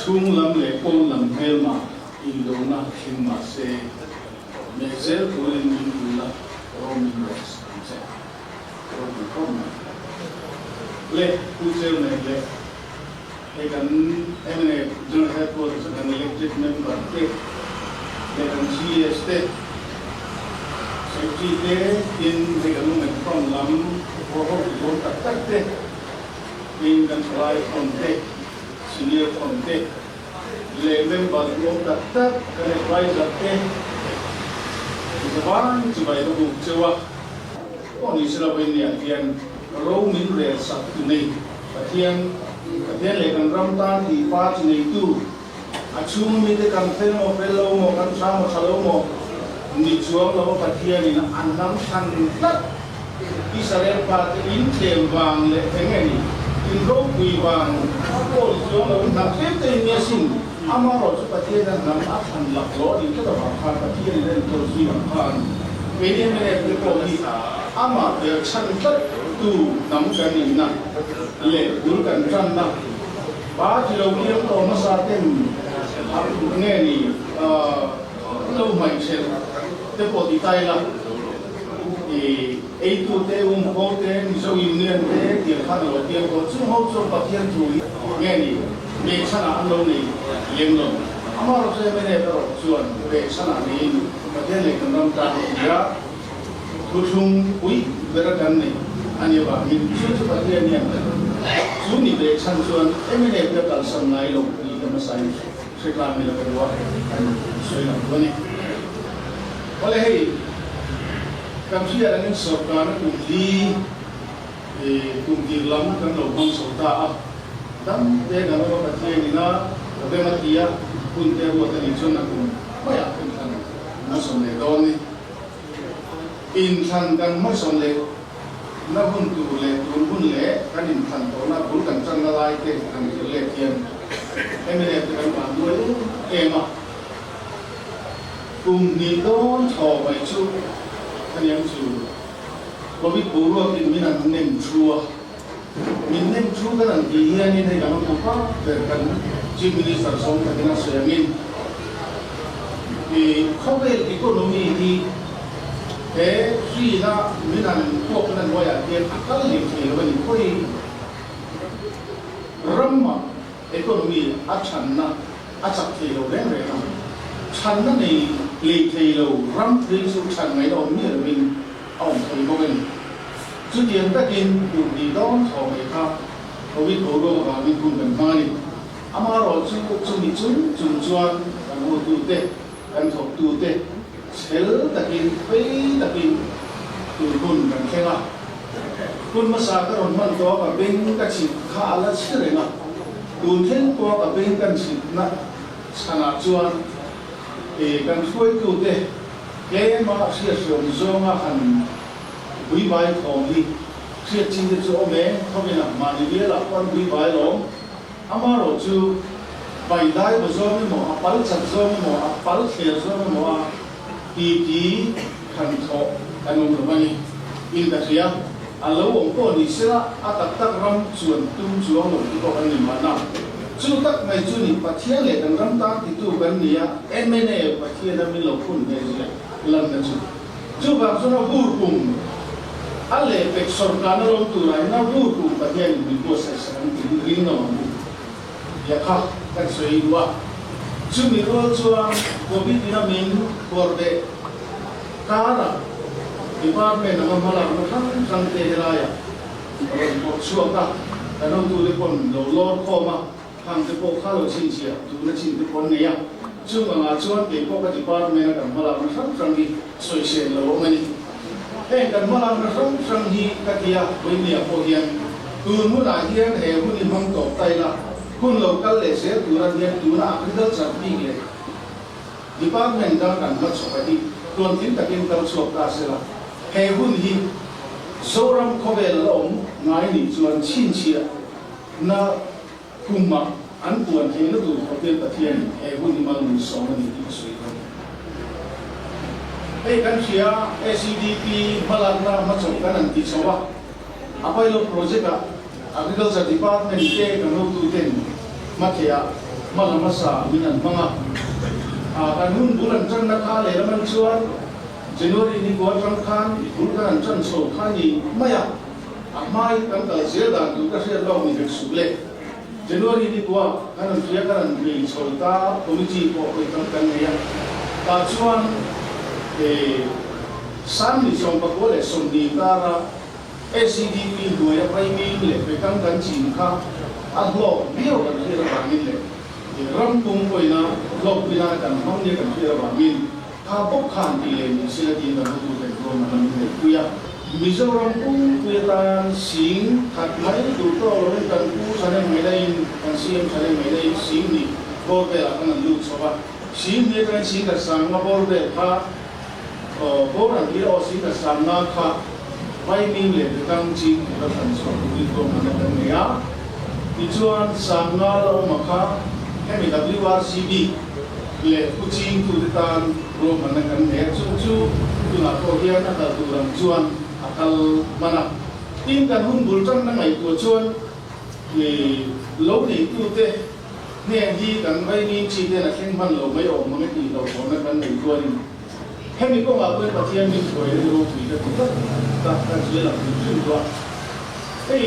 Chhung lam leh pawn lam hmelma indona thleng mah se, meh zel turin min dul a, rawm min rawh sak ang che. Ropui khawp mai. Le Pu Chairman leh hei kan mnf General Headquarters a kan elected member te leh kan GS te, Secretary te tin hei kan Women Front lam ho ho duhawm tak tak te tin kan thalai front te, Senior front te leh member duhawm tak tak kan advisor te zavai chibai ka buk cheu a. Aw ni silo in nia hian ro min rel sak tu nei Pathian, Pathian leh kan ram tan tih pa chi neitu, a chhung mite kan fel maw fel lo maw, kan tha maw tha lo maw ni chuang lo a Pathian in a hnam thlan tlat Israel pa te in tlem vang leh eng nge ni in ropui vang pawh ni chuang lo in hnam tlem te in nia sin amarawh chu Pathian a hnam a thlan lak lawh a nih tlat avang khan Pathian in a enkawl zui ang khan keini mnf te pawh hi amah ber chhan tlat tu hnam kan nihna leh bul kan tanna party lo kiang tawh hmasa ten a nge ni lo hmaihchhelh te pawh ti ta ila i eitu te um ho te Mizo Union te tiang khan a lo kiang tawh chung ho chuan Pathian thu hi nge ni behchhanah an lo nei lem lo amaherawhchu mnf erawh chuan behchhanah neiin Pathian leh kan ram tan a ti a. Thuthlung pui ber kan nei a nih avangin chu chu Pathian hian chu ni ve chhan chuan mnf te kalsan ngai lo tih ka hmasain hre tlang ila ka duh a, kan sawi lang tu a ni. Awle hei kan hriat angin sawrkarna kum li kum tir lam kan lo hmang chho ta a, dam te kan awm a Pathian ina rem a ti a, hun te ruat a nih chuan a kum maiah inthlan an sawm leh dawn ni. Inthlan kan hmasawn leh na hun tur leh tun hun leh kan inthlan tawhna bul kan tanna lai te han thil let hian mnf te kan van duai em em a. Kum hnih dawn thaw mai chu aniang chu Covid boruakin min an nem thu a. Min nem thu kan an tih hianin hei kan awm pa ber kan Chief Minister sawm takin a sawi angin i khawvel economy hi he hrina min han puakna hnuaiah hian a kal leh thei lo a ni. Khawi ramah economy a thanna a chak thei lo reng reng a, thanna nei lei thei lo ram phei chu than ngaihna awm miah lovin a awm thei bawk a ni. Chutiang takin kum hnih dawn thaw mai kha Covid boruak avangin hun kan hmang a ni. Amaherawhchu chumi chung chung chuan kan hotute, kan thawktute chhel takin, phei takin tun hun kan thleng a. Hun hmasa ka rawn hman tawh a, ka beng ka chhit kha a la chhe reng a. Tun thleng pawha ka beng kan chhitna chhanah chuan kan hruaitute tlema hriathriawm zawnga han Buibai thawm hi hriat chin te chu awm e, khawin ah mahni bial ah pawh an buibai lawm. Amaherawh chu bai dai ba zawng emaw, a pal chat zawng emaw, a pal thler zawng emaw a ti ti khan thawh kan awm lo a ni. In ka hria, a lo awm pawh ni sela a tak tak ram chuan tum chuang lo ti pawh kan ni mahna. Chu tak mai chu ni Pathian leh kan ram tan titu kan ni a, mna Pathian a min lo phun ve zia lanna chu. Chuvang chuan a vur kum a lehpek sawrkarna lawm turah hian a vur kum Pathianin min buatsaih sak ang tih hi ring lo ang u tia kha kan sawi duh a. Chumi rual chuan Covid in a min kawr leh karah department anga hmalakna hrang hrang te helaiah rawn pawh chhuak a, kan hotute pawn lo lawr khawm a. Khang te pawh kha lo chhinchhiah duhna chin te pawh an nei a, chung angah chuan kei pawh ka department a kan hmalakna hrang hrang hi sawisel lo awm a ni. Heng kan hmalakna hrang hrang hi ka tia Vawinia pawh hian tun hunah hian he hun hi hmang tawp ta ila, hun lo kal leh zel tur a hian tuna agriculture bik leh department dang kan hma chawp a hi tluantling takin kal chhuak ta sela, he hun hi Zoram khawvel a la awm ngai nih chuan chhinchhiah Na kumah an puan theihna tur khawpin Pathianin he hun hi mal min sawm a ni tih ka sawi dawn. Hei kan hria SEDP hmalakna hmachawp kan han ti chho a, a pilot project ah Agriculture Department te kan hotuten hmatheh ah. Hma la hmasa min an hmang a. Kan hun bul an tanna kha lehlam an chuan January ni kua atang khan bul kan an tan chho kha ni mai a. A hmai kan kal zel dan tur ka hriat lawk ni vek suh le. January ni kua kan an hria kan an nei chho ta committee pawh hawi tam kan nei a. Tah chuan Sanni 19 20 kara SEDP hnuaia vaimim leh bekang kan chin kha a hlawk viau kan hriat avangin leh ram pum pawina hlawkpui nana kan hmang nia kan hriat avangin kha bawk khan tih leh ni sila tiin kan hotu ten ruam an lam neihpui a. Mizoram pumpuia tan sing khat mai duh tawk lovin kan pu Thahnem Mailain, kan CM Thahnem Mailain sing nih bawr velah khan an lut chho a. Sing ni atangin sing khat sanga bawr vel kha Bawr an tih aw sing khat sanga kha vaimim leh bekang ching tura thlan chhuah turin ruahmanna kan nei a. Tichuan sanga la awma kha hemi WRCB leh pu chingtute tan ruahmanna kan nei a, chung chu tunah pawh hian a kal tur ang chuan a kal hman a. Tin, kan hun bul tanna ngaihtuah chuan lo neitute hnen hi kan vaimim chi ten a thleng hman lo mai awm mang e tih hlauhawmna kan nei chuanin hemi kawngah pawhin Pathian min hruai hi ropui ka ti tlat tak kan sawi lang hrim hrim duah. Hei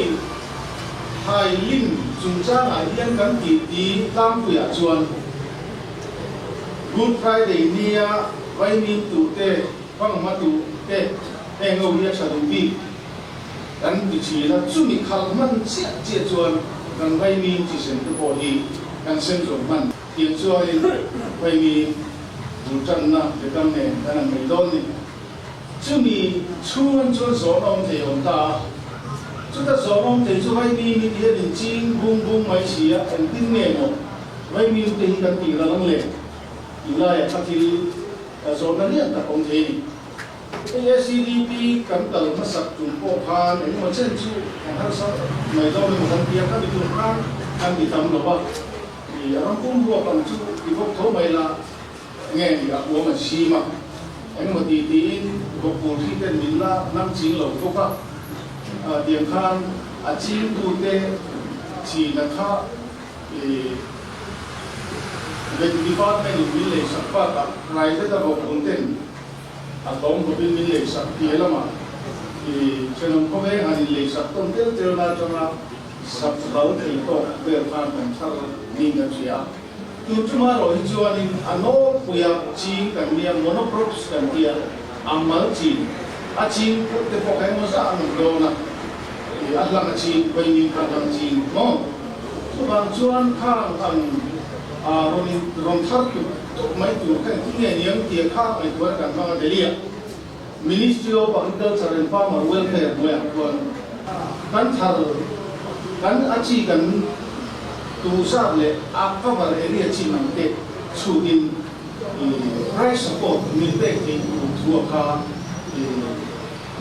hai lim chungchangah hian kan titi tlangpuiah chuan Good Friday nia vaimim turte hmang hma turte heng ho hi a tha duh bik kan ti thin a, chumi khalh hman chiah chiah chuan kan vaimim chi sem te pawh hi kan sem zawh hman tiang chuanin vaimim bul tanna bekang nen kan ang mai dawn ni. Chumi chhungan chuan zawn awm thei awm ta a, chuta zawn awm thei chu vaimim hi tihian in ching bung bung mai si a, engtin nge maw vaimim te hi kan tih ral ang le tih laiah kha thil zawnna lian tak awm thei a ni. Hei SEDP kan kal hmasak tum pawh khan engemaw chen chu kan harsa mai dawn emaw kan ti a, khami tum khan kan ti tam lo va, a ram pum ruak ang chu ti bawk tho mai la. Nge ni a huam an sim a, engemaw ti tiin vawkpur hi ten min la nam ching lo bawk a, tiang khan a chingtute china kha Veg Department in min leisak bakah private a vawkpur ten a tlawm hlawpin min leisak piah lamah thenawm khawveng han in leisak tawn tel tel na atanga sap ral thei tawk vel khan kan thar niin kan hria a. Tun chunga rawh hi chuanin a nawlpuia ching kan nia, monocrops kan tia, a mal chin, a ching put te pawh kha emaw zah an awm dawn a, a hlang a ching, vaimim kha a hlang ching maw? Chuvang chuan khang ang rawn in rawn thar tuk tuk mai tur kha engtin nge niang tia kha ngaihtuahna kan hmang a Delhi-ah Ministry of Agriculture and Farmer Welfare hnuaiah chuan kan thar kan a chi kan tu zat leh a cover area chin ang te chhutin price support min pek theih tur thu a kha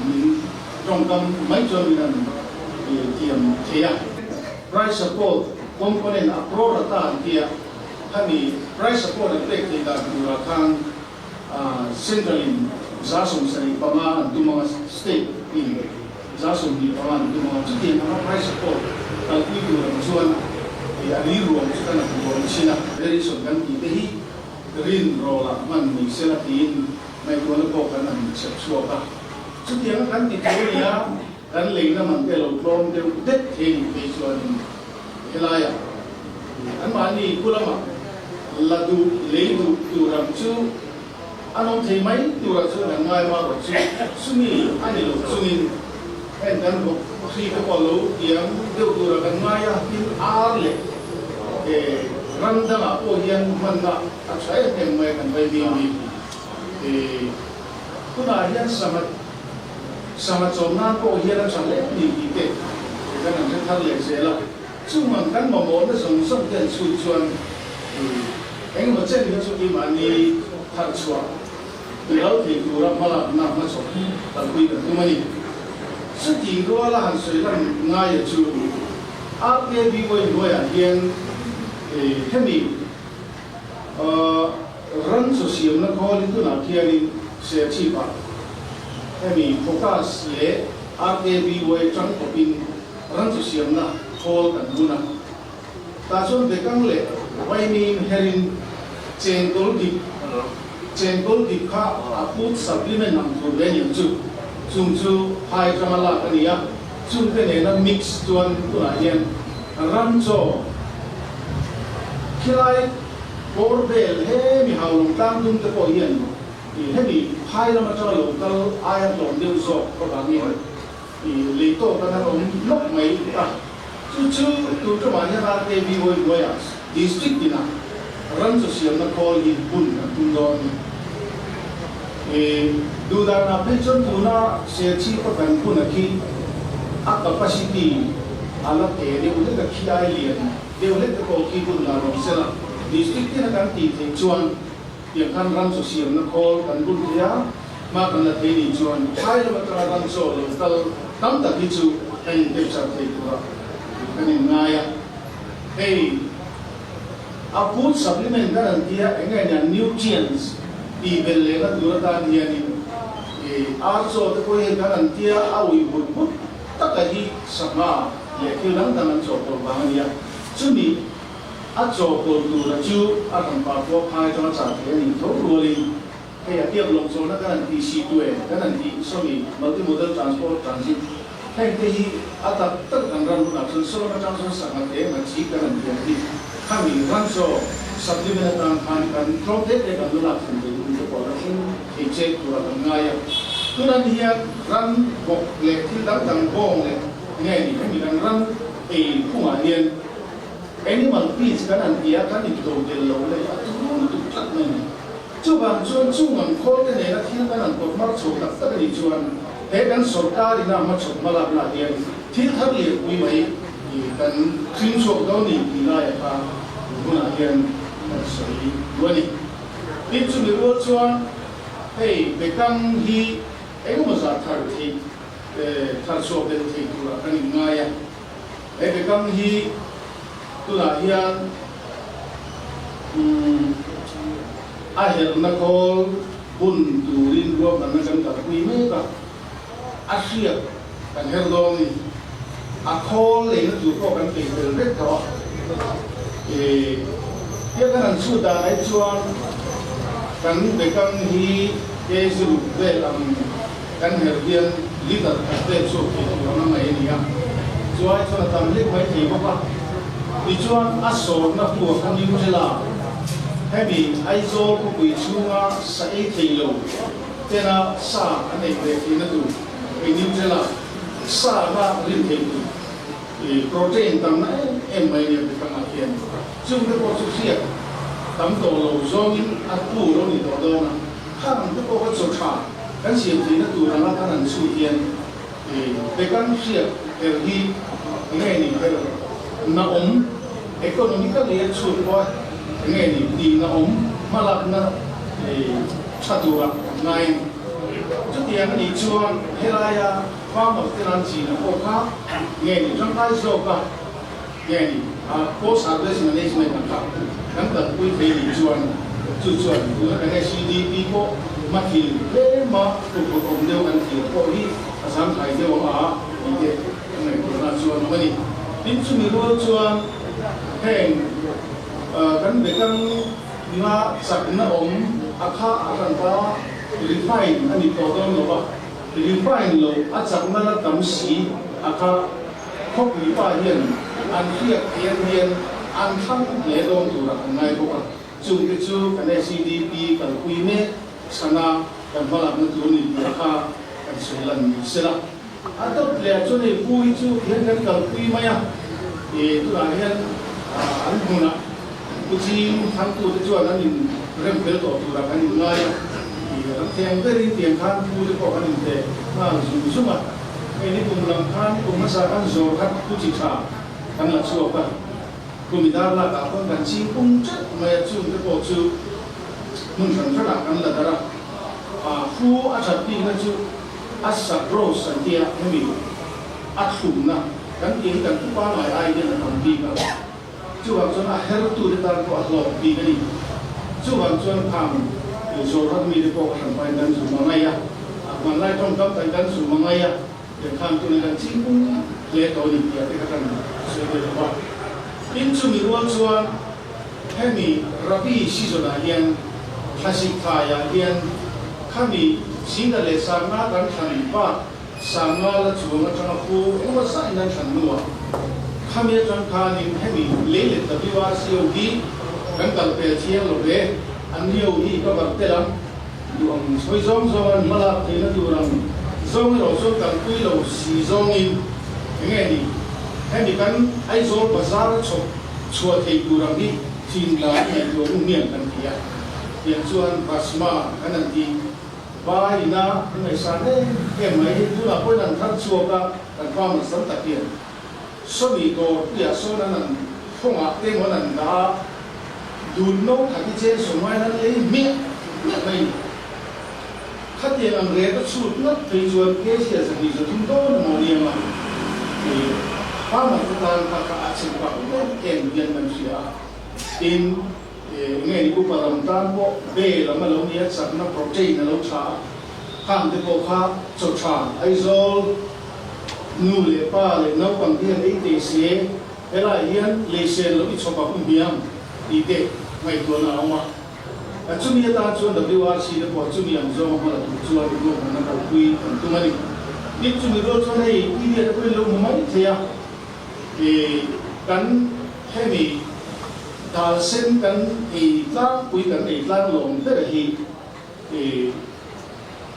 min tawngkam mai chuan min an tiam thei a. Price support component a pro rata an tia khami price support an pek theih dan turah khan Central in 75% an tum anga State in 25% an tum anga chutiang anga price support kalpui tur ang chuan a rilruang chu kan a hmu dawn chin a. Variation kan tih te hi rin rawlah hman ni sela tiin ngaihtuahna pawh kan han chhep chhuak a. Chutianga kan ti tur ania kan leina man te lo tlawm deuh det thei nih phei chuanin helaiah anmahni khu lamah la duh lei duh tur ang chu an awm thei mai turah chuan kan ngai mar rawh chu chumi a ni lo chungin heng kan bawk hri te pawh lo tiam deuh turah kan ngai a, tin ar leh ram dangah pawh hian hmanna a tha em em mai kan vai bik bik tunah hian sangha Sangha chawm nan pawh hian a tha hle ni tih te kan han hre thar leh zel a. Chung ang kan mamawhna zawng zawng te an chhut chuan engemaw chen kha chu keimahni thar chhuah ti ral thei tura hmalakna hmachhawp kalpui kan tum a ni. Chuti ruala han sawi lan ngaia chu RKBY hnuaiah hian hemi Ran chaw siamna khawl hi tunah khianin Serchhip-ah hemi Focus leh RKBY tang tawpin ran chaw siamna khawl kan hun a. Tah chuan Bekang leh Vaimim herin chengkawl dip chengkawl dip kha a food supplement ang tur ve aniang chu. Chung chu phai atanga lak a ni a, chungte nena mix chuan tunah hian ram chaw khilai bawr vel he mi haulawng tlang dum te pawh hian hemi phai lam atanga lo kal aia hlawm deuh zawk avangin I lei tawk a han awm lawk mai a, chu chu tun ṭumah hian RKB Vawibuaiah District tinah ram chaw siamna khawl hi hun kan tum dawn a ni. I duhdanah phei chuan tuna Serchhip a kan hun a khi a capacity a la te deuh hlek a, khi ai lian deuh hlek te pawh khi hun la rawh sela District tina kan tih theih chuan Tiang khan ram chaw siamna khawl kan bun thei a, hma kan la thei nih chuan phai lam atanga ram chaw lo kal tam tak hi chu kan in capture thei tura kan in ngai a. Hei a food supplement kan an tia eng nge nia nutrients tih belh lehna tur atan hianin i ar chaw te pawh hi kan an tia a uih but but taka hi sangha leh thil dang dang an chawhpawlh vang a nia. Chumi A chawhpawlh tura chu a rawn pa pawh phai atanga chah thei a nih tho rualin hei a tiak lawng chawlhna kan han tih si tu e kan han tih sawmi multimodal transport transit heng te hi a tak tak kan ran hunah chuan sawlam atang chuan sangha te nghachi kan han tih ang hi khami ran chaw supplement atan khan kan tlawm te te kan la lak thlen thei hun te pawh a la thleng thei che tura kan ngai a. Tunan hian ran bawk leh thil dang dang bawng leh nge ni hemi kan ran ei phungah hian Animal feeds kan han ti a, kan into tel lo leh a turu lutuk tlat mai ni. Chuvang chuan chung ang khawl te nena thil kan han kawt mar chho tak tak a nih chuan he kan sorkar ina hmachhawp hmalak lah hian thil thar lianpui mai kan hring chhuak dawn ni tih laia kha hunah hian kan sawi duh a ni. Tin, chumi rual chuan hei bekang hi engemaw zah thar theih thar chhuak belh thei turah kan inngai a. He bekang hi tunah hian a herhna khawl bun turin ruahmanna kan kalpui mek a, a hriat kan her dawn ni. A khawl leina tur pawh kan peih fel vek tawh a. Tia kan han chhut dan ai chuan kan bekang hi kg ruk vel ang Kan herh hian liter khat vel chhuak thei tur anga ngaih a ni a, chuai chuan a tam hlek mai thei bawk a. Tichuan a sawrna hnu a kha Nutella hemi Aizawl khawpui chhunga sa ei thei lo tena sa an ei ve theihna tur hei Nutella sa na rin thei tur protein tamna em em mai nia Bethangah hian chungte pawh chu hriat tam tawh lo zawngin a tu lo ni tawh dawn a. Khang te pawh kha chaw tha kan siam theihna tur anga kan han chhut hian be kan hriat her hi enge ni her na awm economically a chhut pawh a enge ni tih na awm hmalakna tha tura kan ngai a ni. Chutiang a nih chuan helaia farmer te nan china pawh kha nge ni tangkai zawk a Nge ni a post harvest management ang kha kan kalpui thei nih chuan chu chuan tuna kan SEDP pawh hmathil tlema tukut awm deuh an thlir pawh hi a zangkhai deuh ang a tih te ka ngaihtuahna chuan awm a ni. Tin chumi rual chuan heng kan bekang na chakna awm a kha a hran ta refine a ni tawh dawn lo va, refine lo a chakna la tam si a kha. Khawpui pa hian an hriat thiam hian an thlang hle dawn turah kan ngai bawk a, chungte chu kan SEDP kalpui mek chhana kan hmalakna tur ni tih kha kan sawi lan ni sela. A dawt leh ah chuan hei pu hi chu hian kan kalpui mai a, ih tunah hian an hmunah pu ching thangtute chuan an in rem fel tawh turah kan in ngai a, ih ram thiang berin tiang khan pu te pawh kan inte nghal zung zung a. Hei ni kum lam khan kum hmasa khan zawr khat pu chi tha kan la chhuak a, kum i dar lak ah pawn kan ching pung teuh mai a, chung te pawh chu hmun hran hran ah kan la dar a, ah fu a that bik na chu a sagrose an tia hemi a thlumna kan tih hi kan pupa ngai ai hian a tam bik a, chuvang chuan a her tu te tan pawh a hlawk bik a ni. Chuvang chuan khang zawr hat mi te pawh ka hran pahin kan zum a ngai a, a hmanlai tawngkam tak kan zum a ngai a, tiang khan tuna kan chingpung hle tawh a ni tih ah te kha kan sawi ve lo a. Tin chumi rual chuan. Hemi Rabi season ah hian thlasik thlaiah hian khami Singha leh Sanga kan thlan bak Sanga la chuang atanga fu engemaw zahin an thlan hnuah khami atang khanin hemi lei let WRCO hi kan kal pel thiang lo ve, an rio hi ka var tel ang, duh ang sawi zawng zawng an hmalak theihna tur ang zawng erawh chuan kalpui lo si zawngin enge ni hemi kan Aizawl bazar a chhawp chhuah theih tur ang hi chin la i ngaihtuah hun miang kan ti a, tiang chuan Basma kan han ti. Vai ina an ngaihsan em em mai hi tunah pawhin an thar chhuak a, kan farmers tam tak hian sawmi dawr puiah sawn an an thawngah te emaw an an dah a, dun no khat hi chen sawm ngaiin an lei hmiah hmiah mai a ni. Khatiang ang rek a chhut ngat phei chuan kg a 230 dawn emaw ni ang a, farmer te tan kha kha a chhe pak em em hian kan hria a, tin, Nge ni upa lam tan pawh be lam a lo nia chakna protein a lo tha a, khang te pawh kha chaw tha Aizawl nu leh pa leh naupang te hian ei teh se, helaiah hian leisen loh i chhawp a hun hmiang tih te ngaihtuahna a awm a. Chumi atan chuan WRC te pawh chumi ang zawnga hma la tur chuan ruahmanna kalpui kan tum a ni. Tin, chumi rual chuan hei media te pawhin lo hmu mai thei a, kan hemi dal sen kan ei tlangpui kan ei tlang lawm ber hi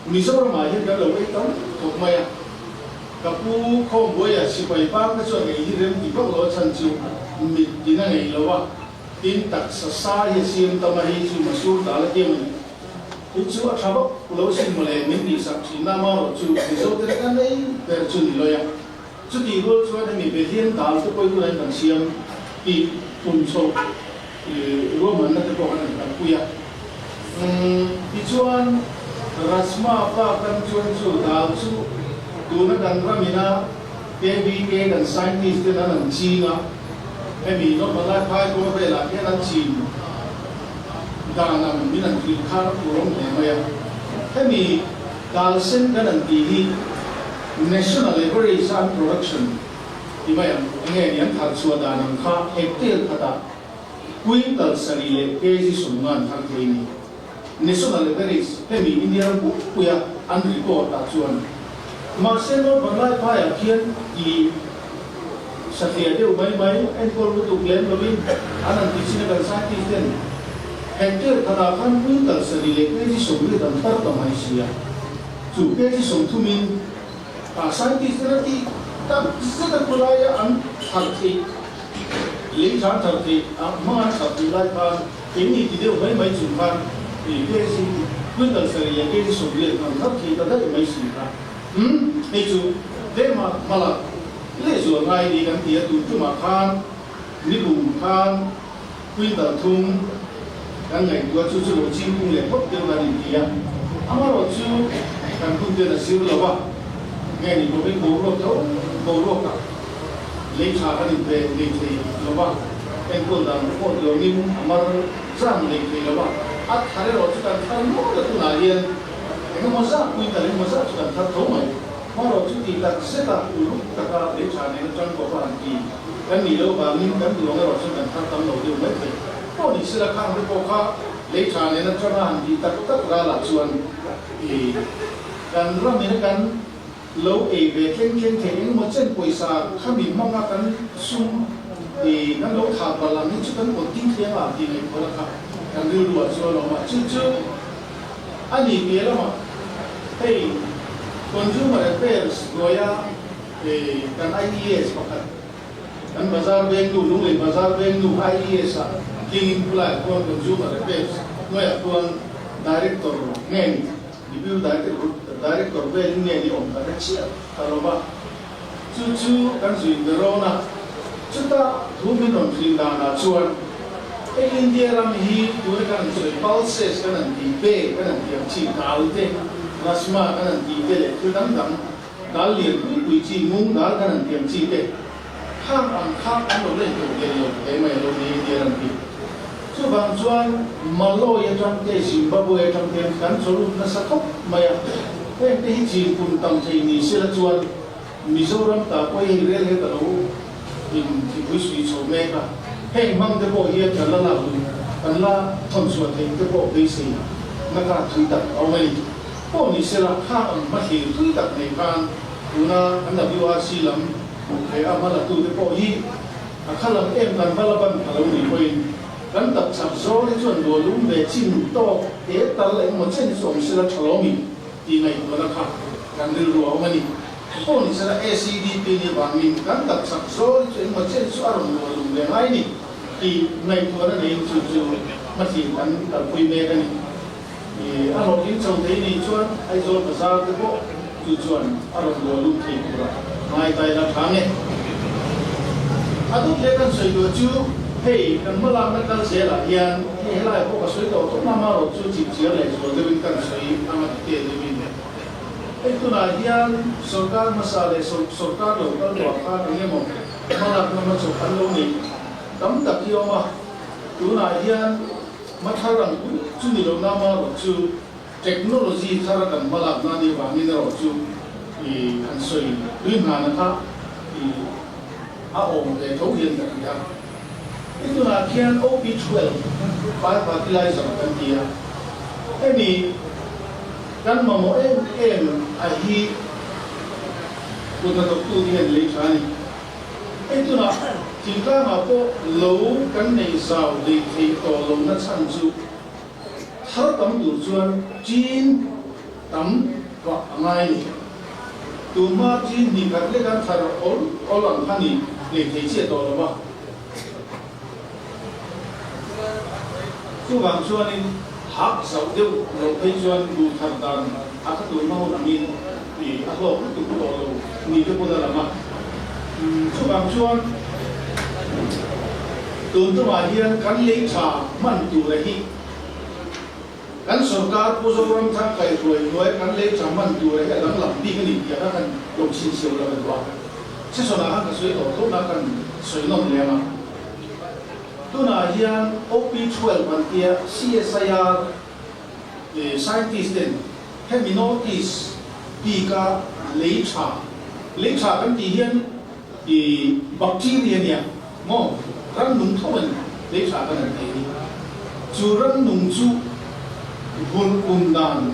Mizoramah hian kan lo ei tam khawp mai a, ka pu Khawmbuaia sipai pang te chuan ei hi rem ti vak lo a chhan chu mit tin a ngei lo a, tin taksa sa hi a siam tam a hei chu Masur dal a tiam a ni. Hi chu a tha vak lo sin mawle min tihsak thin a, amaherawh chu Mizo te kan ei ber chu ni lawi a. Chutih rual chuan hemi Bethian dal te pawhin tunah hian kan siam tih tum chhoh ruahmanna te pawh kan han kalpui a. Tichuan Rajma pa kan chuan chu dal chu tuna kan ramina KVK kan scientist ten an han ching a, hemi North Phai kawr velah hian an chin dan ang min han hrilh kha tur awm hle mai a. Hemi dal sen kan han tih hi National Average an production ti mai ang, enge ni an thar chhuah dan ang kha hectare khatah quintal sarih leh kg 50 an thar thei ni. National Average hemi India ram pumpuia an record ah chuan mahse North Vanlaiphai ah khian ti satliah deuh mai mai enkawl lutuk lem lovin an han ti chin a kan scientist ten hectare khatah khan quintal sarih leh kg 80 an thar ta mai si a. Chu kg 30 in a scientist ten a tih tak zet a khawlaia an thar theih, lei tha an thar theih, a hmang an thar theih lai khan keini ti deuh mai mai chung khan kg quintal sarih leh kg 80 an thar thei ta daih mai si kha. Umm hei chu tlema hmalak leh zual ngai ni kan ti a, tun tumah khan nikum khan quintal thum kan ngaihtuah chu chu lo ching pung leh phawt deuh kan inti a, amaherawh chu kan hun ten a zir lo a, nge ni bawkin boruak tho boruakah lei tha kan inpe lei thei lo va, enkawl dan pawh duangin a mar zan lei thei lo va, a thar erawh chu kan thar nual a tunah hian engemaw zah quintal engemaw zah chu kan thar tho mai. Hmarawh chu tih tak zeta uluk taka lei tha nena tang kawp a han ti kan nih loh vangin kan duang erawh chuan kan thar tam lo deuh mai thei. Pawh ni sela khang te pawh kha lei tha nena tanga han tih tak tak ralah chuan i kan ramina kan lo ei ve tleng tleng thei engemaw chen pawisa khami hmanga kan sum i kan lo thah palh ang hi chu kan kawt ding thleng a tih ngaihtuahna kha kan rilru ah chuan a awm a. Chu chu a ni piah lamah hei Consumer Affairs hnuaia kan IES pakhat, kan bazar vengnu, Lunglei bazar vengnu IES ah tlingin khulaiah khuan Consumer Affairs hnuaiah khuan Director nge ni, Deputy Director velin nge ni awm ka hre chiah ta lo va. Chu chu kan zui ve rawn a, chuta thu min rawn hrilh danah chuan hei India ram hi tuna kan han sawi pulses kan han tih te, kan han tih ang chi dal te, rajma kan han tih te leh thil dang dang dal lian pui pui chi mung dal kan han tih ang chi te khang ang kha an lo la intoh tel lo hle mai a lo ni India ram hi. Chuvang chuan Malawi atang te Zimbabwe atang te kan chawlut nasa khawp mai a, heng te hi chin pun tam thei ni sela chuan Mizoram ta pawh hi rel he ka lo In thipui sui chho mek a, heng hmang te pawh hian kan la lak luh, kan la thawn chhuah theih te pawh beisei na kar thui tak a awm a ni. Pawh ni sela, khang ang hmathlir thui tak nei khan tuna kan WRC lam hmuh theih a hma la tu te pawh hi a kha lam em kan va la ban pha lo ni pawhin kan tak chak zawl hi chuan lualum ve chin tawk te tal engemaw chen chu awm sela tha lawm in tih ngaihtuahna kha kan rilru a awm a ni. Pawh ni sela ACDP ni vangin kan tak chak zawl hi chu engemaw chen chu a rawn luah lum ve ngai ni tih ngaihtuahna neiin chu chu hmathlir kan kalpui mek a ni. I a hlawhtling chho thei nih chuan Aizawl bazar te pawh chu chuan a rawn luah lum thei tura ngai ta ila tha nge. A dawt leh kan sawi duh chu hei kan hmalakna kal zelah hian hei helai pawh ka sawi tawh tawp nama rawh chu chipchiar leh zual deuhin kan sawi anga ti te deuhin. Hei tunah hian sorkar hmasa leh sorkar lo kal tawh khan eng emaw hmalakna hmachawp an lo neih tam tak hi a awm a, tunah hian hmathar ang pui chu ni lo nama erawh chu technology thar a kan hmalakna a nih avangin erawh chu i han sawi tui hnana kha i a awm ve tho hian ka hria. Hei tunah khian OP12 biofertilizer kan ti a, hemi Kan mamawh em em a hi kut hnathawktute hian lei tha a ni. Hei tunah thingtlangah pawh lo kan nei zau lei thei tawh lo na chhan chu thar tam tur chuan chin tam vah a ngai a ni. Tunhma chin hnih khat lek an thar awl awl ang kha ni lei thei chiah tawh lo va. Chuvang chuanin hak zauh deuh loh phei chuan duh thar dan a kha tur hma hun angin i a hlawk lutuk tawh lo ni te pawn a lang a. Chuvang chuan tun tumah hian kan lei tha hman tura hi kan sorkar Pu Zoramthang kaihruai hnuai kan lei tha hman tura hi a danglam bik a ni tih kha kan lo chhinchhiau lo ka duh a. Session-ah khan ka sawi tawh tho na kan sawi nawm lem a. Tunah hian OP12 an tia CSIR scientist ten hemi notice bika lei tha, lei tha kan tih hian i bacteria nia maw rannung tho a ni lei tha kan han tih hi. Chu rannung chu vulh pun dan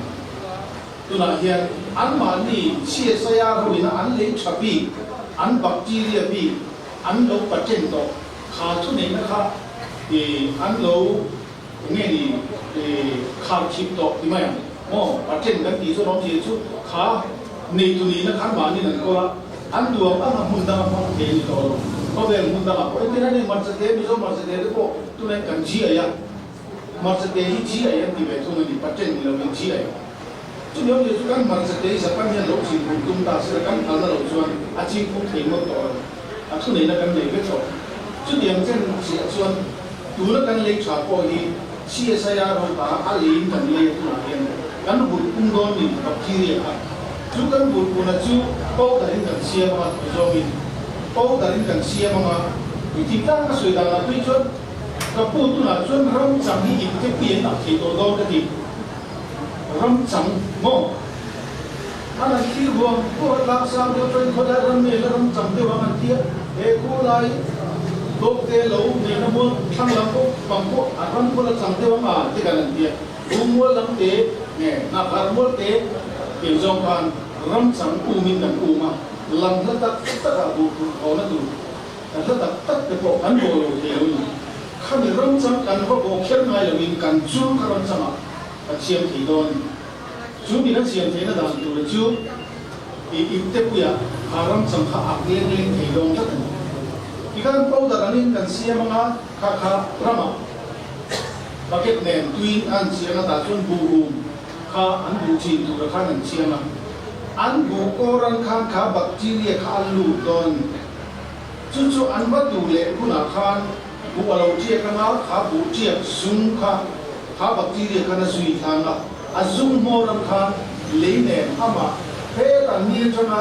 tunah hian anmahni CSIR ho ina an lei tha bik, an bacteria bik an lo patent tawh. Kha thu neihna kha i an lo nge ni i khar chhip tawh ti mai ang maw? Patent kan tih chuan awmzia chu kha neitu nihna khan mahniin an kawl a, an duang ang a hmun danga hmang thei a ni tawh lo. Khawvel hmun dangah pawh entir a ni, Hmarchate, Mizo hmarchate te pawh tunah hian kan GI a, hmarchate hi GI an ti ve thung a ni, patent ni lovin GI. Chumi awmzia chu kan hmarchate hi Japan hian lo chin pum tum ta sela kan phalna loh chuan a ching pum thei ngawt tawh lo. A thuneihna kan nei vek tawh. Chutiang chen chiah chuan tuna kan lei tha pawh hi CSIR ho ta a leiin kan lei a tunah hian kan vulh pung dawn ni bacteria kha chu kan vulh puna chu powder in kan siam anga tui zawngin powder in kan siam anga i thingtlang ka sawi danah phei chuan ka pu tunah chuan ram chang hi ipte pui an ak thei tawh dawn ka ti ram chang maw? An an thlir huam pawh a tlang sang deuh chuan khawlai ram nge la ram chang deuh ang an ti a, he khawlai dawkte lo neihna mual thlang lam pawh pang pawh a ram pawh la chang deuh ang a ti kan an ti a, rum mual lam te nge hnakhar mual te tiang zawng khan ram chang um in kan um a, lam hla tak tak ah buh phurh thawhna tur hla tak tak te pawh kan bawh lo thei lo ni. Khami ram chang kan va bawh kher ngai lo in kan chul kha ram chang ah kan siam thei dawn a ni. Chu mi kan siam theihna dan tura chu i iptepuiah kha ramchang kha ak leng leng thei dawn tlat a ni. Tikhan powder angin kan siam anga kha kha ramah bucket nen tuiin a an chiang a tah chuan buhhum kha an buh chin tura khan an chiang a, an buh kawran khan kha bacteria kha a lut dawn a ni. Chu chu an va duh leh hunah khan buh a lo tiak anga kha buh tiak zung kha kha bacteria khan a zui thlang a. A zung hmawr ang khan lei nen amah hetah ni atanga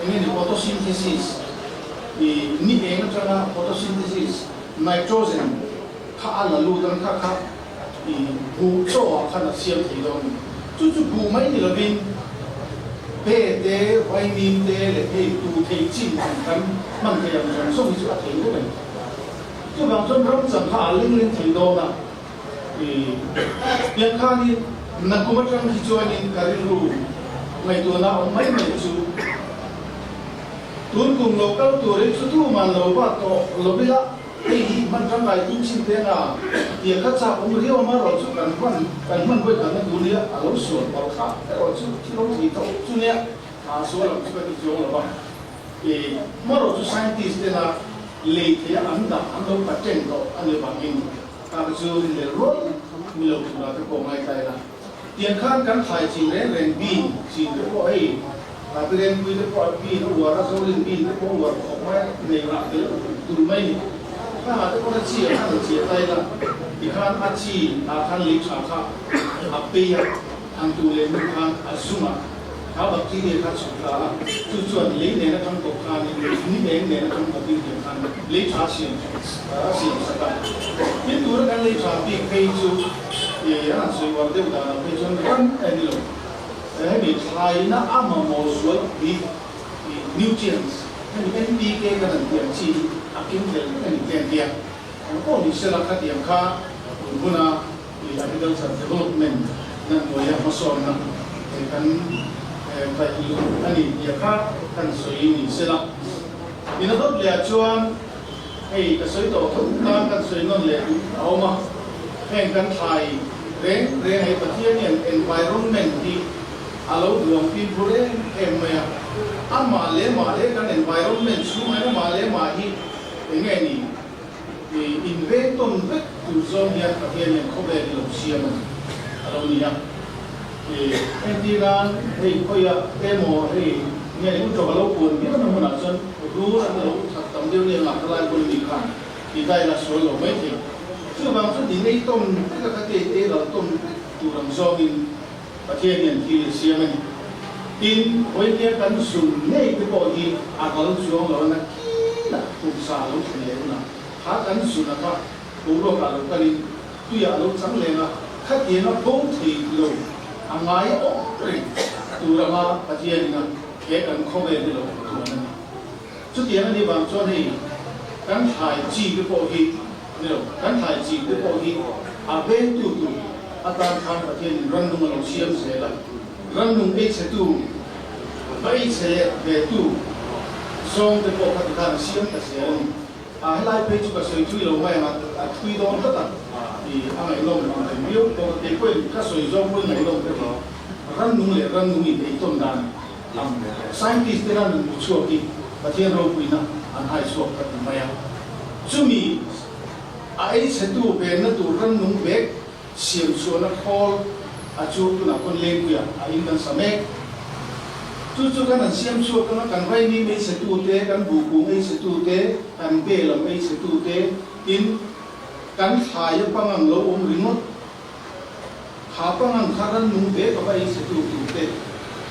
eng nge ni photosynthesis i ni eng atanga photosynthesis nitrogen kha a la lut ang kha kha i buh chaw ah khan a siam thei dawn a ni. Chu chu buh mai ni lovin Be te, vaimim te leh hei tu thei chin ang kan hman thei ang zawng zawng hi chu a thei vek a ni. Chuvang chuan ram chang kha a leng leng thei dawn a, i pian khanin nakum atang hi chuanin ka rilru ngaihtuahna a awm mai mai chu tun kum lo kal turin chu tuman lo va tawh lo ila hei hi hman tangkai tum chin te anga tia kha chak awm riau a marawh chu kan hman kan hman vawi khatna tur nia a lo sual palh kha erawh chu thil awm thei tho chu nia a sual ang chu ka ti chuang lo va. I hmarawh chu scientist tena lei theia an dah an lo patent tawh a ni vangin kha chu rinhlelh rual ni lo tura te pawh ngaihtlai la. Tiang khan kan thlai chin reng reng bean chin te pawh hei Kapirenpui te pawh bean a uar a, Zolin bean te pawh a uar khawp mai a, nei rah tel tur mai ni. Khangah te pawh a chi ah khan a chiah tai la, tikhan a chi ah khan lei tha kha a pei a, han tu leh hnu khan a zung a. Kha bacteria kha chhuk ta a, chu chuan lei nen atang kawp khanin ni eng nen atang kawpin hian khan lei tha siam a siam sak a. Tin tura kan lei tha bik phei chu an han sawi uar deuh danah phei chuan ram a ni lo. Hemi thlaina a mamawh zual pui nutrients hemi NPK kan han tih ang chi hi a kim tel vek a ni te an ti a. Eng pawh ni sela khatiang kha tun huna I agriculture development na hnuaia hmasawnna kan kaih luh a ni tih kha kan sawi ni se la. Ina dawt leh ah chuan hei ka sawi tawh tho tan kan sawi nawn leh duh a awm a, heng kan thlai reng reng hei Pathian hian environment hi a lo duang fimkhur em em mai a, amah leh mah he kan environment chhungah hian amah leh mah hi eng nge ni? I inveng tawn vek tur zawng hian Pathian hian khawvel hi lo siam a ni a lo ni a. I entir nan hei khawiah emaw hei nge u tawk a lo puan viau na hmunah chuan rur an lo that tam deuh nia ngah lai bul mi khan i dai la sual lo mai thei. Chuvang chuan i nei tawn vek a kha te te ral tawn vek tur ang zawngin Pathian hian thil a siam a ni. Tin, vawitia kan zun ngei te pawh hi a ral chuang lo a, nakinah pumsa a lo thlen leh hunah kha kan zun a kha boruakah lo kalin tuiah a lo chang leng a, khatiang a bo thei lo a ngai awm reng tur anga Pathianin a he kan khawvel hi lo tuan a ni. Chutiang a nih vang chuan hei kan thlai chi te pawh hi ni lo, kan thlai chi te pawh hi a vengtu tur atan khan Pathianin rannung a lo siam zel a, rannung ei chhetu, va ei chhe leh ve tu zawng te pawh kha tikhan a siam ta zel a ni. A helai phei chu ka sawi thui lo mai ang a, a thui dawn tlat a, i a ngaihnawm ang reng viau bawk a, kei pawhin ka sawi zawng pawhin ngaihnawm ka ti. Rannung leh rannung in ei tawn dan ang scientist te hian an hmu chhuak hi Pathian ropuina an hai chhuak ka ti mai a. Chumi a ei chhetu venna tur rannung vek siam chhuahna khawl a chu tunah khawn lengpuiah a in kan sa mek. Chu chu kan han siam chhuak anga kan raimim ei chhetu te, kan buhkung ei chhetu te, kan be lam ei chhetu te, tin kan thlai a pangang lo awm ringawt. Kha pangang kha rannung ve ka va ei chhe tur tur te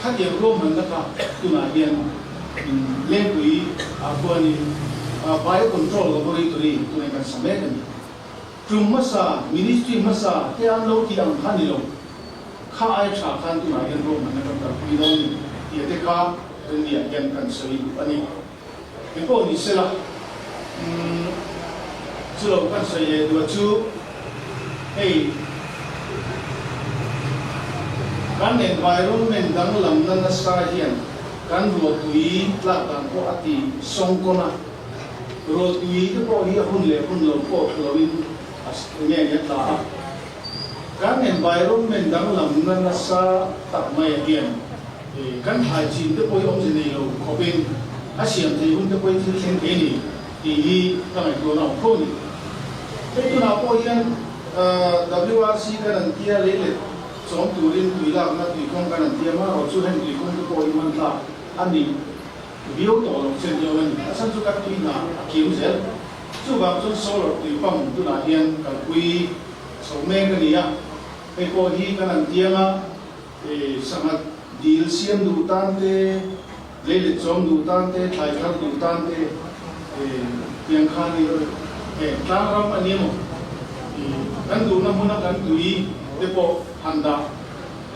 khatiang ruahmanna kha tunah hian Lengpui ah khuanin Bio Control Laboratory tunah kan sa mek a ni. Tum hmasa, Ministry hmasa te an lo tih ang kha ni lo. Kha ai tha khan tunah hian ruahmanna kan kalpui dawn ni tih te kha rinni ah hian kan sawi duh a ni. Eng pawh ni sela, chu lo kan sawi leh duah chu hei kan environment danglamna nasa hian kan ruahtui tlak dan pawh a ti sawng kawn a, ruahtui te pawh hi a hun leh hun lo pawh thlu loin a nge ni a tla a, kan environment danglamna nasa tak mai hian. Kan thlai chin te pawh hi awmze nei lo khawpin a siam thei hun te pawh hi thil thleng thei a ni tih hi ka ngaihtuahna awm tho a ni. Hei tunah pawh hian WRC kan an tia lei let chawm turin tui lakna tuikawng kan an tia marawh chu heng tuikawng te pawh hi hman tlak a ni viau tawh lo chen hiau a ni. A chhan chu kan tui hna a kiam zel. Chuvang chuan solar tui pump tunah hian kalpui chho mek a ni a, hei pawh hi kan an tiang a. Sangha dil siam duh tan te, lei let chawm duh tan te, thlai thar duh tan te tiang khan i tlang ram a ni emaw kan duhna hmuna kan tui te pawh han dah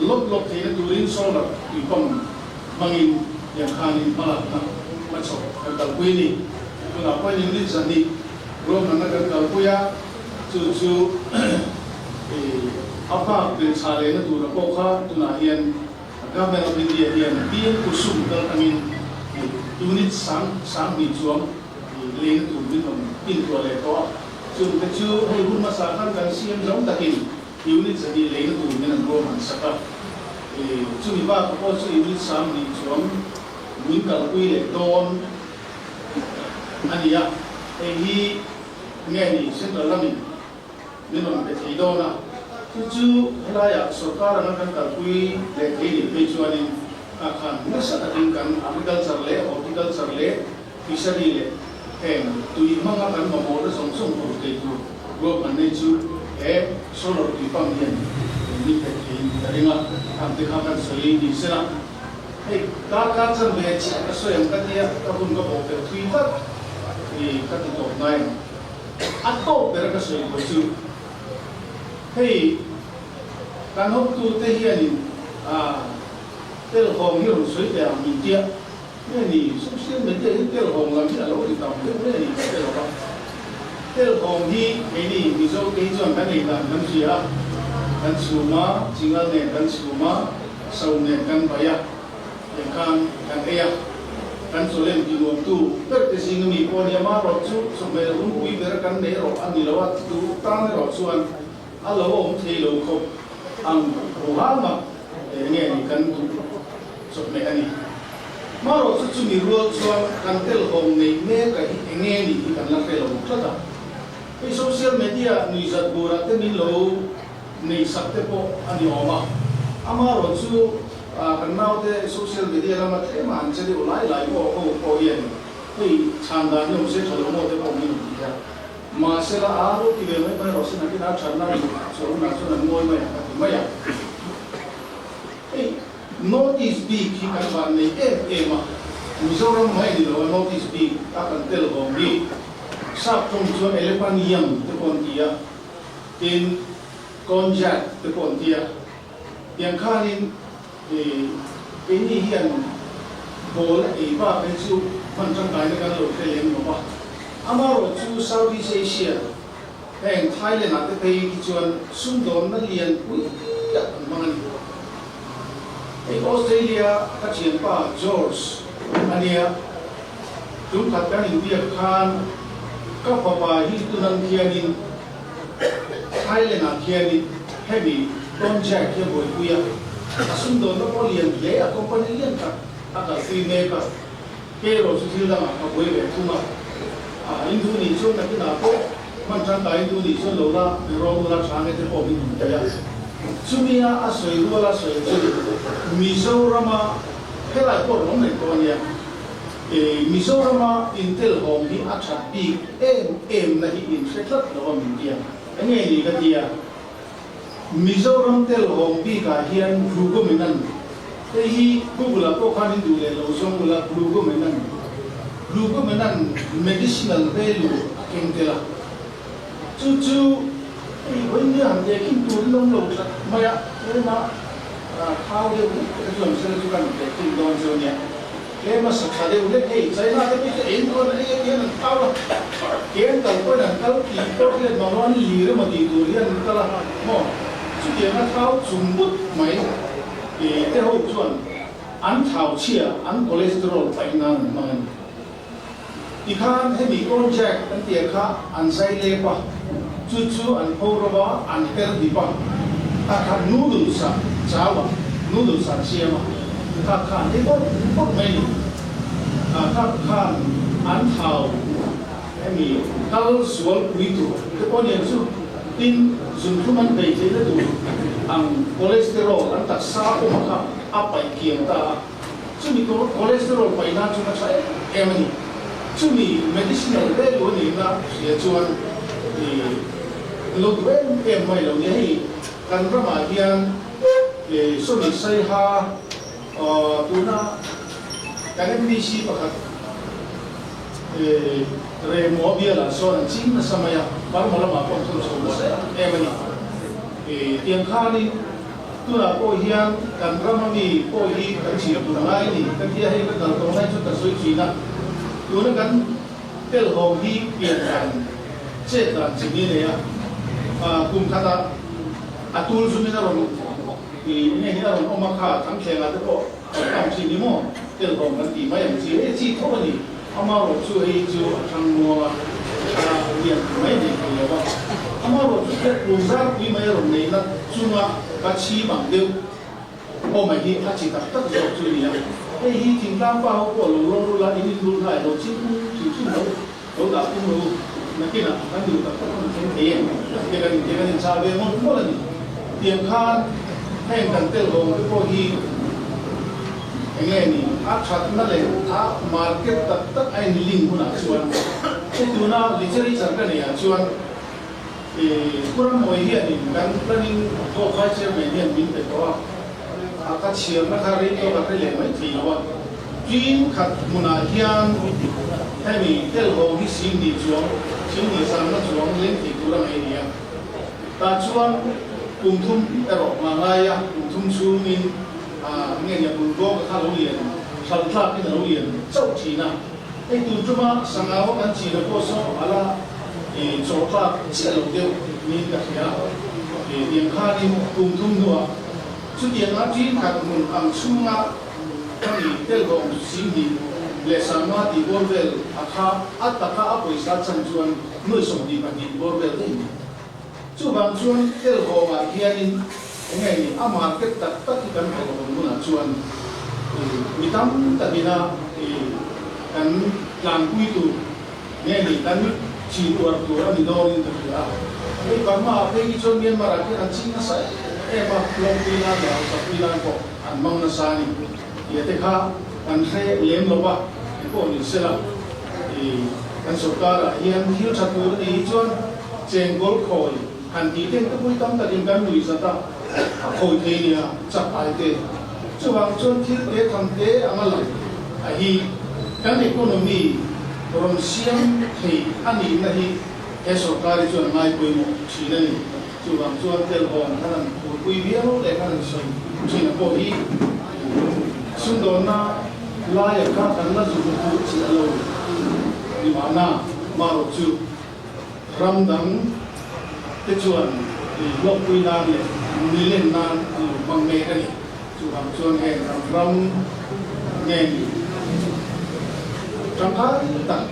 lawp lawp theihna turin solar tui pump hmangin tiang khanin hmalakna hmachhawp kan kalpui a ni. Tunah pawhin unit 200 ruahmanna kan kalpui a, chu chu a bak belchhah lehna tura pawh kha tunah hian Government of India hian PM Kusum kal tangin unit 2000 chuang lehna tur min rawn tintuah leh tawh a. Chungte chu hei hun hmasa khan kan CM zo takin Unit 200 leina tur min an ruahman sak a, chumi bakah pawh chu unit 2000 chuang min kalpui leh dawn a ni a, hei hi nge ni Central lamin min rawn pe thei dawn a, chu chu helaiah sorkar anga kan kalpui leh thei nih phei chuanin a khan nasa takin kan agriculture leh horticulture leh Fishery leh heng tui hmanga kan mamawhna zawng zawng tur thei tur ruahman nei chu he solar tui pump hian min pek theiin ka ring a, khang te kha kan sawi ni se la. Hei darkar chan ve chiah ka sawi ang ka tia ka hun ka bawh belh thui tlat i ka ti tawp ngai ang. A tawp ber ka sawi tur chu hei kan hawptute hianin telhawm hi rawn sawi teh ang min tia. Nge ni, social media hi telhawng lam hi a lo ri tam deuh nge ni ka hre lo va. Telhawng hi keini Mizo te hi chuan kan ei dan kan hria a, kan chhum a, chingal nen kan chhum a, so nen kan bai a, tiang khan kan ei a. Kan chawlem ti nuamtu ber te zinga mi pawh a ni a, amaherawh chu chawhmeh hunpui ber kan nei erawh a ni lo a, chu tan erawh chuan a lo awm thei lo khawp ang huhang a, enge ni kan duh chawhmeh a ni. Hmarawh chu chumi rual chuan kan telhawm nei mek a hi enge ni hi kan la hre lo tlat a. Hei social media nuihzat burah te min lo nei sak te pawh a ni awm a. Amaherawh chu kan naute social media lama tlema han che deuh lai lai pawh ho pawh hian hei chhan dan hi awm se tha lo maw te pawh min rawn ti a. Mahsela a lo ti ve mai mai rawh se nakin a thatna ni chuan hunah chuan an ngawi mai ang ka ti mai a. Hei Notice bik hi kan van nei em em a, Mizoram mai ni lo a notice bik a kan tel vawng hi sap tawng chuan elephant yam te pawh an ti a, tin konjac te pawh an ti a, tiang khanin keini hian ball a ei bak hi chu hman tangkaina kan lo hre lem lo va, amaherawhchu Southeast Asia Heng Thailand ah te phei hi chuan sumdawnna lian pui ah an hmang a ni. Hei Australia ka thianpa George a nia, tum khat kan inbiak khan ka fapa hi tunan khianin Thailand ah khianin hemi Konjac hi a buaipui a, a sumdawnna pawh lian hle a, company lian tak a kalpui mek a. Kei erawh chu thil dangah ka buai ve thung a, in duh nih chuan nakinah pawh hman tangkai in duh nih chuan lo la rawng ula tha nge te pawh min hmu thei a. Chumia a sawi ruala sawi chu Mizorama helai pawh rawn reng tawh a nia, Mizorama intelhawm hi a that bik em em na hi in hre tlat lo a min tia, enge ni ka tia. Mizoram telhawm bikah hian Glucomenan, hei hi Google ah pawh khan in duh leh lo zawng ula, Glucomenan, Glucomenan medicinal value a keng tel a, chu chu hei vawiin han tehkhin tur in awm lo tlat mai a, tlema thau deuh hlek te kha chu an sela chu kan tehkhin dawn chu a nia. Tlem a sa tha deuh hlek hei, China te pawh chu eng dawn a ei hian an thau a, ke an kal pawhin an kal tih pawh hriat mang lo, an lir emaw tih tur hian an kal a maw? Chutiang a thau chung but mai te ho chuan an thau chhia, an cholesterol paih nan an hmang a ni. Tikhan hemi konjac an tih kha an zai lep a, chu chu an pho ro a, an her dip a, tah khan noodles ah chau a, noodles ah an siam a, tah khan ei bawrh bawrh mai a ni. Tah khan an thau hemi kal zual pui tur te pawh aniang chu, tin zunthlum an bei theihna tur ang cholesterol an taksa awm kha a paih kiang ta a. Chumi cholesterol paih nan chuan a tha em em a ni. Chumi medicinal value a nihna hria chuan lo duh em em mai lo nia. Hei kan ramah hian sawmi saiha tuna kan MDC pakhat Remua bialah sawn an ching nasa mai a, Burma lamah pawh an thun chho nasa em em a ni. Tiang khanin. Tunah pawh hian kan rama mi pawh hi kan chhir tur ngai a ni ka tia hei ka kal tawh lai chu ka sawi thin a. Tuna kan telhawm hi pian dan chet dan chi ni nei a, kum khatah a tul zumin a rawn ih nge hi a rawn awm a kha thangthlengah te pawh kan tam thin ni maw telhawm kan tih mai ang chi hei chi tho a ni. Amaherawhchu hei chu a thang muang a, a lian mai nei thei lo va. Amaherawhchu te tlungzar pui mai a rawn neihna chunga ka chhim ang deuh awm hi a chi tak tak zawk chu a ni a. Hei hi thingtlang pa ho pawh lo lawr ula in inlul hnai lo ching pung hrim hrim lo, lo dah pung lo u. Nakinah kan duh tak tak hun a thleng thei em? Te kan inti kan inchah ve mawlh mawlh a ni. Tiang khan heng kan telhawm te pawh hi Eng nge ni, a thatna leh a market tak tak a in link hunah chuan hei tuna literature ka neihah chuan Khurammawi hianin kan planning board vice chairman hian min pe tawh a, a ka chhiarna kha rei tawk a hre leh mai thei lo a. Tin khat hmunah hian hemi telho hi singni chuang, singni zangna chuang leng thei tur a ngei ni a. Tah chuan kum thum erawh hma ngai a, kum thum chhungin nge nia bul bawk a kha lo lian, hral tlakin a lo lian chauh thin a. Hei tun tuma sangau a kan chin a pawh saw a la chaw tlak chiah lo deuh niin ka hria. Tiang khanin kum thum hnuah chutianga tin khat hmun ang chhunga ka ni telhawm singhnih leh sangma tih bawr vel a kha a taka a pawisa chan chuan nuai 22 bawr vel daih ni. Chuvang chuan Telhawngah hianin eng nge ni a market tak tak hi kan hrelh awm hunah chuan mi tam takina kan tlanpui tur nge ni kan chin uar tur a ni dawnin ka hria a. Hei Burma ah phei hi chuan Myanmar ah khian an ching nasa em em a, lawmpui nan leh hausakpui nan pawh an hmang nasa a ni. Tia te kha kan hre lem lo va, engpawh ni sela kan sorkar ah hian thil tha tur a nih hi chuan Chengkawl khawi han tih ten ka pui tam takin kan nuih zat a, a khawi thei nia chak ai te. Chuvang chuan thil te tham te anga lang a hi kan economy rawn siam thei a nihna hi he sorkar hi chuan ngai pawimawh thin a ni. Chuvang chuan telhawm khan an phurpui viau leh khan an sawi thin a pawh hi sumdawnna laia kha kan la zuk duh chiah lo ni mahna marawh chu. Ram dang te chuan hlawkpui nan leh nilen nan an lo hmang mek a ni. Chuvang chuan heng kan ram nge ni tangkai tak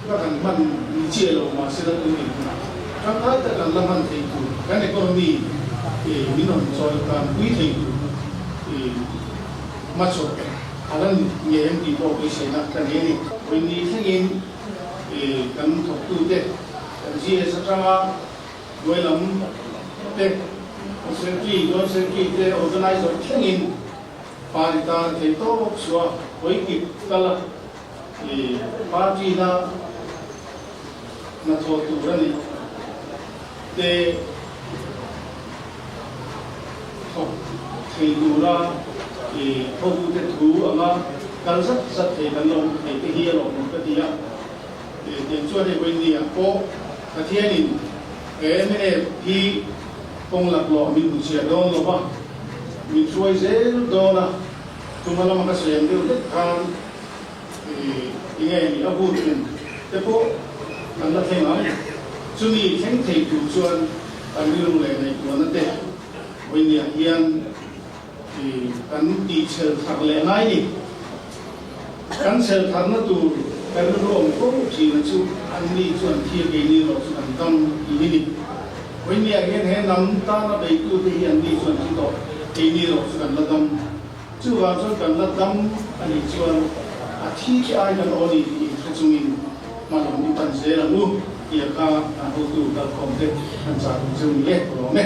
ka kan hman ni chiah lo mahse la tun eng hunah tangkai tak kan la hman thei tur kan economy min rawn chawi tan pui thei tur hmachhawp a la ni ngei em tih pawh beiseina ka nei a ni. Vawiin thlengin Kan thawktute kan GS atanga hnuai lam te, Secretary, Joint Secretary te, Organizer thlengin party tan thei tawk chhuah hawi kip kal a, party na hnathawh tur a nih te thawk thei tura thawktute thu anga kal zat zat thei kan lo awm thei te hi a lawmawm ka ti a. Tiang chuan hei vawiin pawh Pathianin he mnf hi kawng laklawh min hmu chhiah dawn lo va, min hruai zel dawn a, chunga lama ka sawi ang deuh hlek khan enge ni a but nen te pawh kan la thleng ang. Chumi thleng thei tur chuan kan rilru leh ngaihtuahna te vawiin hian kan tihchhel thar leh ngai ni. Kan chhel tharna tur kan rilru awm fo thin a chu anni chuan thil keini erawh chu kan dam tih hi ni. Vawinia hian he hnam tana beitute hi anni chuan thi tawh keini erawh chu kan la dam. Chuvang chuan kan la dam a nih chuan a thi te ai kan aw ni tih inhre chungin hma lam i pan zel ang u tia kha kan hotu kalkhawmte kan chah duh cheu ni e, ka lawm e.